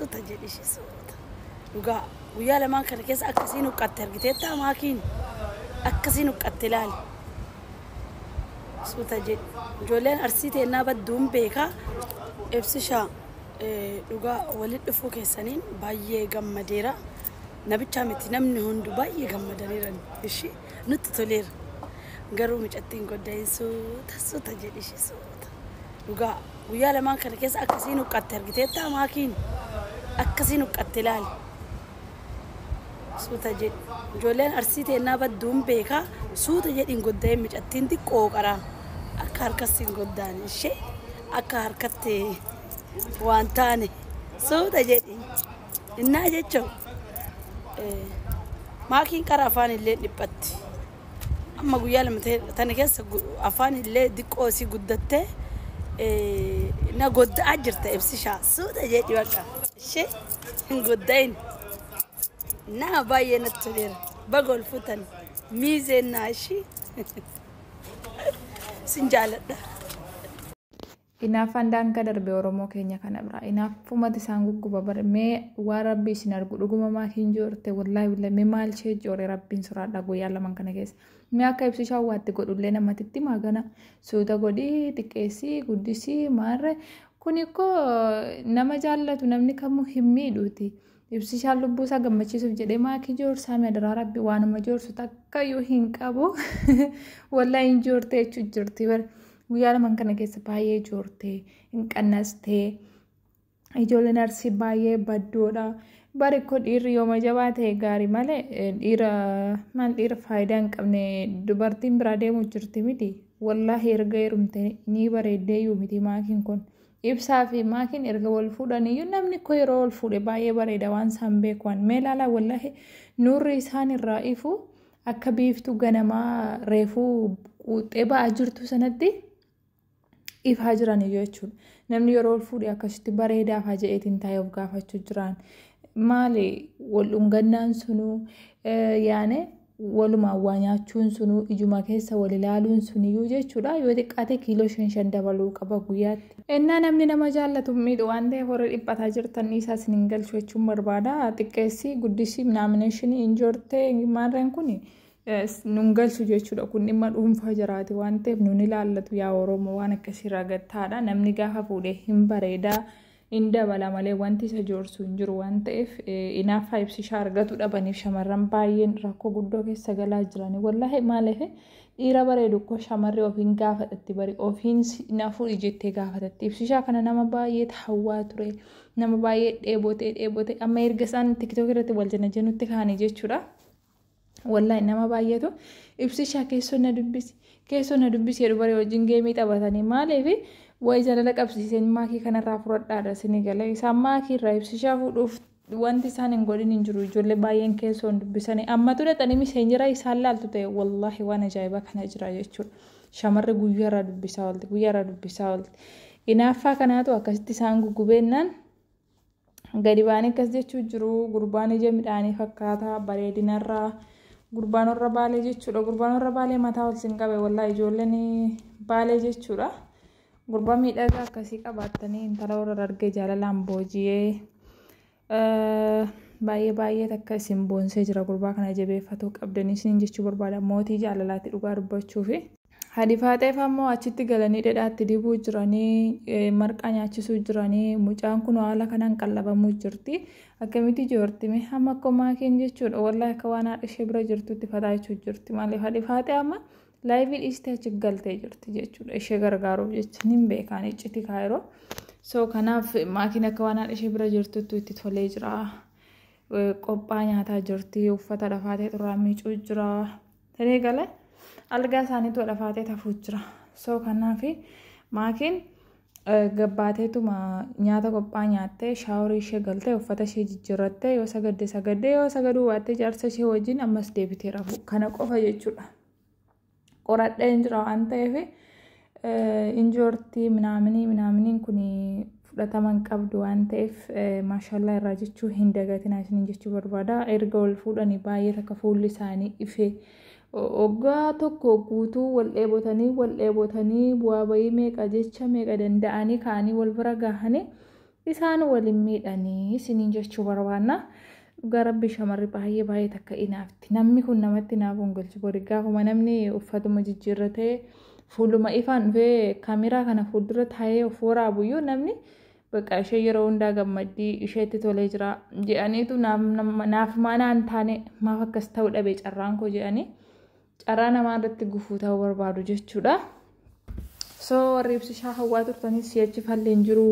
Suuta jedhi ishee suuta. Dhugaa guyyaa lamaan kana keessa akkasiin huqqatte argiteettaa maakiin akkasiin huqqatte ilaali. Suuta jedhi. Ijoolleen arsii teennaa badduun beekaa ibsishaa dhugaa walitti dhufuu keessaniin baay'ee gammadeera. Nabichaa miti namni hundu baay'ee gammadaniiran ishii nutti toleera. Garuu mucattiin goddaa'in suuta suuta jedhi ishee suuta. Dhugaa guyyaa lamaan kana keessa akkasiin huqqatte argiteettaa maakiin akkasiin huqqatte ilaali. Suuta jedhi. Ijoolleen arsii teennaa badduun beekaa suuta jedhiin goddaa'in mucattiin xiqqoo qaraa akka harkatti hin goddaane ishee akka harkatti waan taane suuta jedhi. Innaa jechuun maakiin qara afaan illee dhiphatti. Amma guyyaa lama tana keessa afaan illee xiqqoo isii guddattee na godda'aa jirta ibsishaa suuta jedhi bakka ishee hin godda'in. Naa baay'ee natti toleera. Baga ol fuutan miizeen naa ishii sin jaaladha. Hinaaffaan daangaa darbe Oromoo keenya kana bira. Hinaaffumati isaan gugguba bare mee waan rabbi isin argu dhuguma maakiin joorte wallaahi billahi mee maal ishee joore rabbiin soraadha guyyaa lamaan kana keessa. Mee akka ibsishaa waatti godhullee namatitti maagana suuta godhii xiqqeessii guddisii maarre kun ikkoo nama jaallatu namni kamuu hin miidhuuti. Ibsishaan lubbuu isaa gammachiisuuf jedhee maakii joorsaa madaraa rabbi waanuma joorsu takkayyuu hin qabu. Wallaahi hin joorte jechuun jirti bara. Guyyaa lamaan kana keessa baay'ee joortee hin qannastee ijoolleen arsii baay'ee baddoodha. Bari koo dhiirri yooma jabaa ta'e gaarii malee dhiira maal dhiira faayidaa hin qabne dubartiin biraa deemuu jirti miti. Wallaahi erga heerumte ni bareeddee miti maakiin kun. Ibsaa fi maakiin erga wal fuudhaniyyuu namni koo yeroo wal fuudhe baay'ee bareeda waan isaan beekuan. Mee ilaalaa wallaahi nuurri isaan irraa ifu akka biiftuu ganamaa reefuu quuxxee ba'aa jirtu sanatti ifaa jiran jechuudha. Namni yeroo wal fuudhe akkasitti bareedaaf haa jedheetiin taa'ee of gaafachuu jiran. Maali wal dhungannaan sunuu yaane walumaan waa nyaachuun sunuu ijuma keessa wal ilaaluun suniyyuu jechuudha. Yoo xiqqaate kiiloo 5 dabaluu qaba guyyaatti. Ennaa namni nama jaallatu miidhu waan ta'eef warra dhiphataa jirtan dhiisaa isin hin galchu jechuun barbaada. Xiqqeessii guddisii minaaminashinii injoortee maarreen kuni nun galchu jechuudha. Kun dhimma dhuunfaa jiraati waan ta'eef nun ilaallatu yaa Oromoo waan akkasii gattaadha. Namni gaafa fuudhee hin bareedaa hin dabala malee wanti isa joorsu hin jiru waan ta'eef hinaaffaa ibsishaa argatu dhabaniif shamarran baay'een rakkoo guddoo keessa galaa jirani. Wallaahi maaliif dhiira bareedu koo shamarri ofiin gaafatatti bari ofiin na fuudhi jettee gaafatatti. Ibsishaa kana nama baay'ee hawwaa ture nama baay'ee dheebotee dheebotee amma erga isaan tiktook irratti wal janajanutti kaanii jechuudha. Wallaahi nama baay'eetu ibsishaa keessoo na dubbisi keessoo na dubbisi jedhu baree wajjin geemii taphatanii maaliif wayi jaalala qabsiiseen maakii kanarraa fudhadhaadha isinii galee isaan maakii irraa ibsishaa fuudhuuf wanti isaan hin godhin hin jiru ijoollee baay'een keessoo hin dubbisanii ammatu dhaqanii miseenjira isaan laaltu ta'e wallaahi waan ajaa'ibaa kana jira jechuudha. Shamarri guyyaarraa dubbisaa oolti guyyaarraa dubbisaa oolti. Hinaaffaa kanaatu akkasitti isaan guggubeennaan gadi ba'anii akkas jechuu jiru gurbaan ija midhaanii fakkaata bareedinarraa. Gurbaan warra baalee jechuudha. Gurbaan warra baalee mataa ol sin qabe wallaahi ijoolleen baalee jechuudha. Gurbaa miidhagaa akkasii qabaattanii intala warra argee jaalalaan booji'ee baay'ee baay'ee takka isin boonsee jira gurbaa kana jabeeffatuu qabdanii isin jechuu barbaada. Mootii jaalalaatti dhugaa dubbachuufi. Haadhi faaxeef ammoo achitti galanii dhedhaatti dibuu jiranii marqaa nyaachisuu jiranii mucaan kun haala kanaan qallabamuu jirti. Akkamitti joorti mee hamma akka maakiin jechuudha wallaahi akka waan haadha ishee bira jirtutti fataa jechuu jirti maaliif haadhi faaxee amma laayivii dhiistee achi galtee jirti jechuudha ishee gargaaruuf jecha nin beekaan icciti kaayiroo. So kanaaf maakiin akka waan haadha ishee bira jirtutti itti tolee jira. Qophaa nyaataa jirti uffata lafaatee xuraa miicuu jira. Tanii galee algaa isaaniitu lafaatee tafuu jira. So kanaaf maakiin gabbaateetuma nyaata qophaa nyaattee shaaworii ishee galtee uffata ishee jijjiirrattee yoo sagadde sagadde yoo sagaduu baattee jaarsa ishee wajjin ammas deebitee rafu kana qofa jechuudha. Qoradhee hin jira waan ta'eef injoortii minaaminii minaaminiin kun fudhatama hin qabdu waan ta'eef maashallaa irraa jechuu hin dagatinaa isiniin jechuu barbaada. Erga wal fuudhanii baay'ee takka fuulli isaanii ifee Waggaa tokko guutuu wal dheebotanii wal dheebotanii bu'aa bayii meeqa jecha meeqa danda'anii ka'anii wal bira gahanii Isaan waliin miidhanii isiniin jechuu barbaanna. Dhugaa rabbi shamarri baay'ee baay'ee takka inaafti. Namni kun namatti inaafuun galchu bori gaafuma namni uffatuma jijjiirratee fuuluma ifaan dhufee kaameraa kana fuuldura taa'ee of waraabuyyuu namni bakka ishee yeroo hundaa gammaddii isheetti tolee jira jedhaniitu naaf maanaan taane maaf akkas ta'uu dhabe carraan koo jedhanii carraa namaa irratti gufuu ta'uu barbaadu jechuudha. So warri ibsishaa hawwaa turtanis si'achi falleen jiru.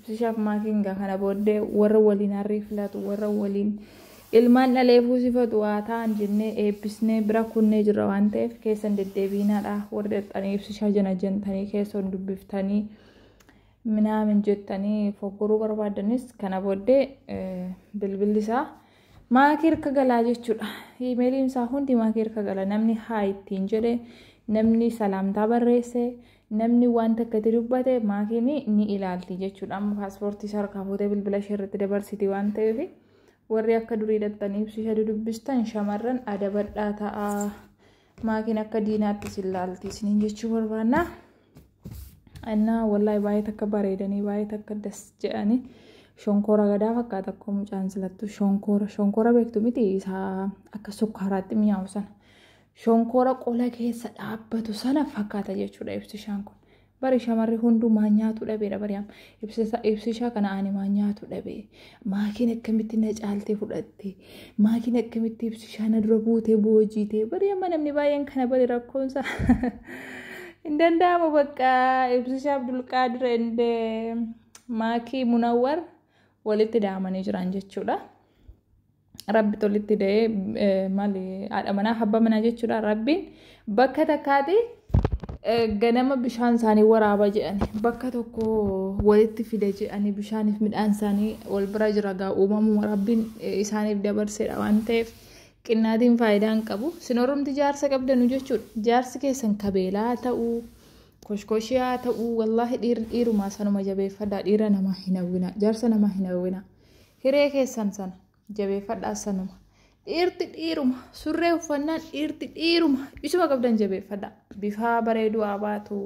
Ibsishaaf maakiin gaa kana booddee warra waliin harrii filatu warra waliin ilmaan dhalee fuusifatu waa ta'an jennee eebbisnee bira kunnee jirra waan ta'eef keessan deddeebiinaadha. Warri dhaqxanii ibsishaa jana jentanii keessan dubbiftanii minaamin jettanii foggoruu barbaadanis kana booddee bilbilli isaa maakii harka galaa jechuudha. Iimeeliin isaa hundi maakii harka gala. Namni haa ittiin jedhe, namni salaamtaa barreesse, namni waan takka itti dubbate maakiin ni ilaalti jechuudha. Amma paaspoortii isaa harkaa fuutee bilbila ishee irratti dabarsiti waan ta'eef warri akka durii dhaqxanii ibsisha dubbistan shamarran adabadhaa ta'a. Maakiin akka diinaatti isin ilaalti isiniin jechuu barbaanna. Innaa wallaahi baay'ee takka bareedanii baay'ee takka das jedhanii shonkoora gadaa fakkaata akkuma mucaan silattu shonkoora beektu miti isaa akka sukkaaraatti mi'aawu sana. Shonkoora qola keessa dhaabbatu sana fakkaata jechuudha ibsishaan kun. Bari shamarri hundumaa nyaatu dhabeedha bari amma. Ibsishaa kana ani maa nyaatu dhabee maakiin akkamitti na caaltee fudhatte maakiin akkamitti ibsishaa na dura buutee boojiitee bari amma namni baay'een kana bari rakkoonsa. Hin danda'amu bakka ibsishaa Abdulqaadir ende maakii Munawwar walitti daamanii jiran jechuudha. Rabbi tolitti da'ee maali haadha manaa abbaa manaa jechuudha. Rabbiin bakka takkaati ganama bishaan isaanii waraaba jedhani bakka tokko walitti fide jedhani bishaaniif midhaan isaanii wal bira jira gaa uumamuma rabbiin isaaniif dabarseedha waan ta'eef qinnaatiin faayidaa hin qabu. Isin oromti jaarsa qabdanu jechuudha. Jaarsi keessan kabeelaa ta'uu koshkoshiyaa ta'uu wallaahi dhiirumaa sanuma jabeeffadhaa dhiira namaa hin hawwina jaarsa namaa hin hawwina hiree keessan sana jabeeffadhaa sanuma dhiirti dhiiruma surree uffannaan dhiirti dhiiruma isuma qabdan jabeeffadhaa bifaa bareeduu haa baatu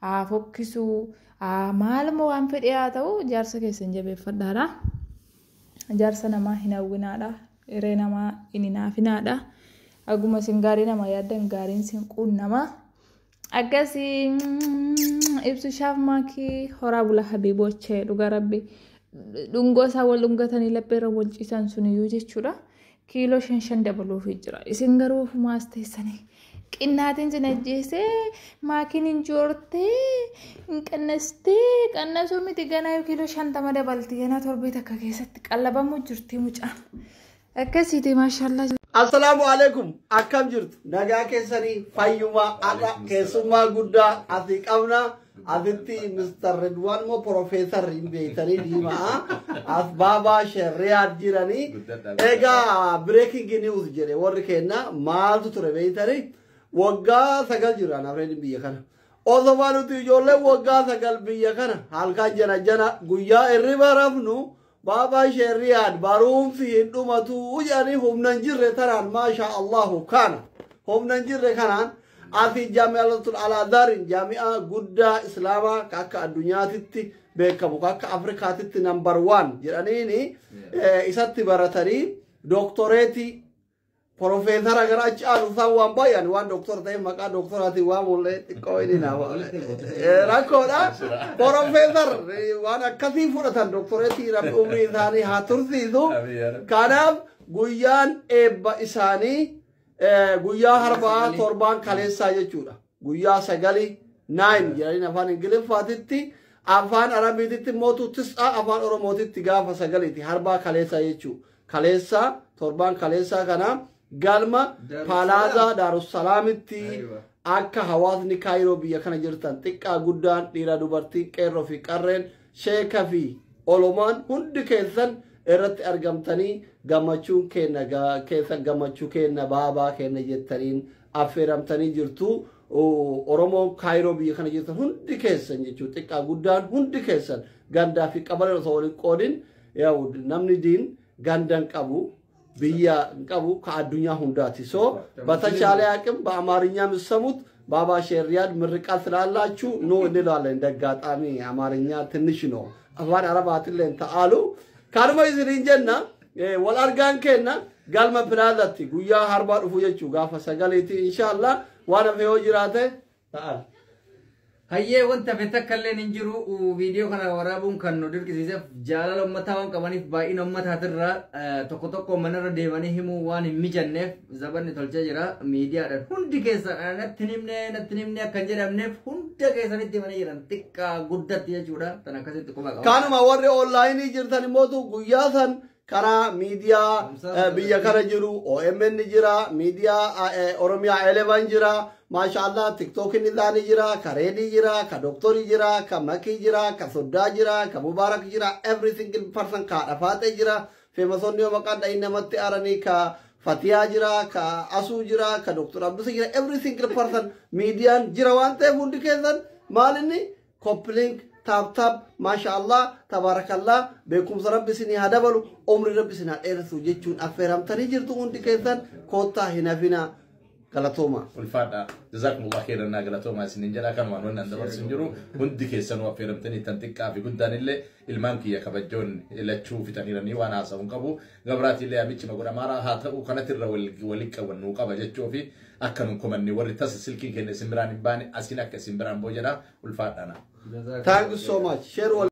haa fokkisuu haa maaluma waan fedhe haa ta'u jaarsa keessan jabeeffadhaadha. Jaarsa namaa hin hawwinaadha. Hiree namaa hin hinaafinaadha. Aguma isin gaarii nama yaaddan gaariin isin quunnamaa. Akkasii ibsishaaf maakii horaa bula habiibochee dhugaa rabbi dhungoo isaa wal dhungatanii lapheerra wal ciisan suniyyuu jechuudha. Kiiloo 5 dabaluufii jira. Isin garuu ofumaas teessanii qinnaatiin isin ajjeesee maakiin hin joortee hin qannastee qannasuu miti ganaa kiiloo 50 dabalti ganaa torbee takka keessatti qallabamuu jirti mucaan. Akkasiiti maashaallah. Assalaamu alaikum. Akkam jirtu? Nagaa keessanii fayyumaa har'a keessummaa guddaa asii qabna. Asitti Mr. Ridwaan moo Profeesar hin beektanii diimaa as baabaa Riyaad jiranii. Egaa breaking news jedhe warri kenna maaltu ture beektanii waggaa 9 jira anaaf biyya kana. Osoo nuti ijoollee waggaa 9 biyya kana halkan jana jana guyyaa hirriba rafnu baabaa Riyaad barumsi hin dhumatu jedhanii humna hin jirre tanaan maasha Allahu kana humna hin jirre kanaan asii jaami'atul Al-Azharin jaami'a guddaa Islaamaa akka addunyaatitti beekamu akka Afrikaatitti number 1 jedhaniini isatti baratanii dooktoreetii Profeesara gara achi aanu isaan waan baay'an waan dooktora ta'e maqaa dooktoraatiin waan mul'ee xiqqoo inni nama rakkoodha. Profeesar waan akkasii fudhatan dooktoreetii rabbi umrii isaanii haa tursiisu. Kanaaf guyyaan eebba isaanii guyyaa harbaa torbaan kaleessaa jechuudha. Guyyaa 9 9 jedhanii afaan Ingiliffaatitti afaan Arabiititti immoo 9 afaan Oromootitti gaafa 9 harbaa kaleessaa jechuudha. Kaleessaa torbaan kaleessaa kana galma Palaazaa Daarussalaamitti akka hawaasni Kaayiroo biyya kana jirtan xiqqaa guddaan dhiira dubartii qeerroo fi qarreen sheeka fi olomaan hundi keessan irratti argamtanii gammachuun kenna keessan gammachuu kenna baabaa kenna jettaniin affeeramtanii jirtu. Oromoon Kaayiroo biyya kana jirtan hundi keessan jechuudha xiqqaa guddaan hundi keessan gandaa fi qabalee osoo waliin qoodin namni diin gandan qabu biyya qabu ከአዱኛ ሁንዳቲ ሶ በተቻለ አቅም በአማርኛ የምትሰሙት ባባ ሼህ ሪያድ ምርቃት ስላላችሁ ኑ እንላለን። እንደጋጣሚ አማርኛ ትንሽ ነው፣ Afaan Arabaatillee ta'aalu. Kanuma isiniin jenna wal argaan kenna galma pilaazatti guyyaa harbaa dhufu jechuu gaafa 9ti inshaallah waan hafe yoo jiraate ta'al. Hayyee, wanta hafe takka illee hin jiru. Viidiyoo kana waraabuun kan nu dirqisiiseef jaalala uummataa waan qabaniif, baay'ina uummataatirraa tokko tokko manarra deemanii himuu waan hin mijanneef zabanni tolchee jira. Miidiyaadhaan hundi keessan natti himne, natti himne akka hin jedhamneef hunda keessanitti himanii jiran, xiqqaa guddatti jechuudha. Tan akkasitti quba qaba. Kanuma warri onlaayinii jirtan immootu guyyaa san karaa miidiyaa biyya kana jiru OMN jira, miidiyaa Oromiyaa 11 jira, maashaallah, tiktookin isaanii jira, ka Reedii jira, ka Doktorii jira, ka Makii jira, ka Soddaa jira, ka Mubaarak jira, every single person, ka Dhafaatee jira, feemasonni yoo maqaan dhahin namatti aranii, ka Fatiyaa jira, ka Asuu jira, ka Doktor Abdusa jira, every single person miidiyaan jira waan ta'eef hundi keessan maal inni copy link, tap tap. Maashaallah, tabaarakallah, beekumsa Rabbi isinii haa dabalu, umri Rabbi isin haa dheeressu jechuun affeeramtanii jirtu. Hundi keessan koottaa, hin hafinaa. Galatooma. Ulfaadha. Jazakumullah khairan, naa galatoomaa isiniin jedha. Kanumaan wannan dabarsu hin jiru. Hundi keessanuu affeeramtanii, tan xiqqaa fi guddaan illee, ilmaan kiyya kabajoon lachuu fixaniiranii waan haasa'u hin qabu. Gabraati illee amichi godhamaara haa ta'u kanatti irra walitti qabannuu qaba jechuu fi akka nun komanne warri tasa silkiin keenya isin biraan hin baane asiin akka isin biraan boo jedha. Ulfaadhaana. Thank you so much. Share.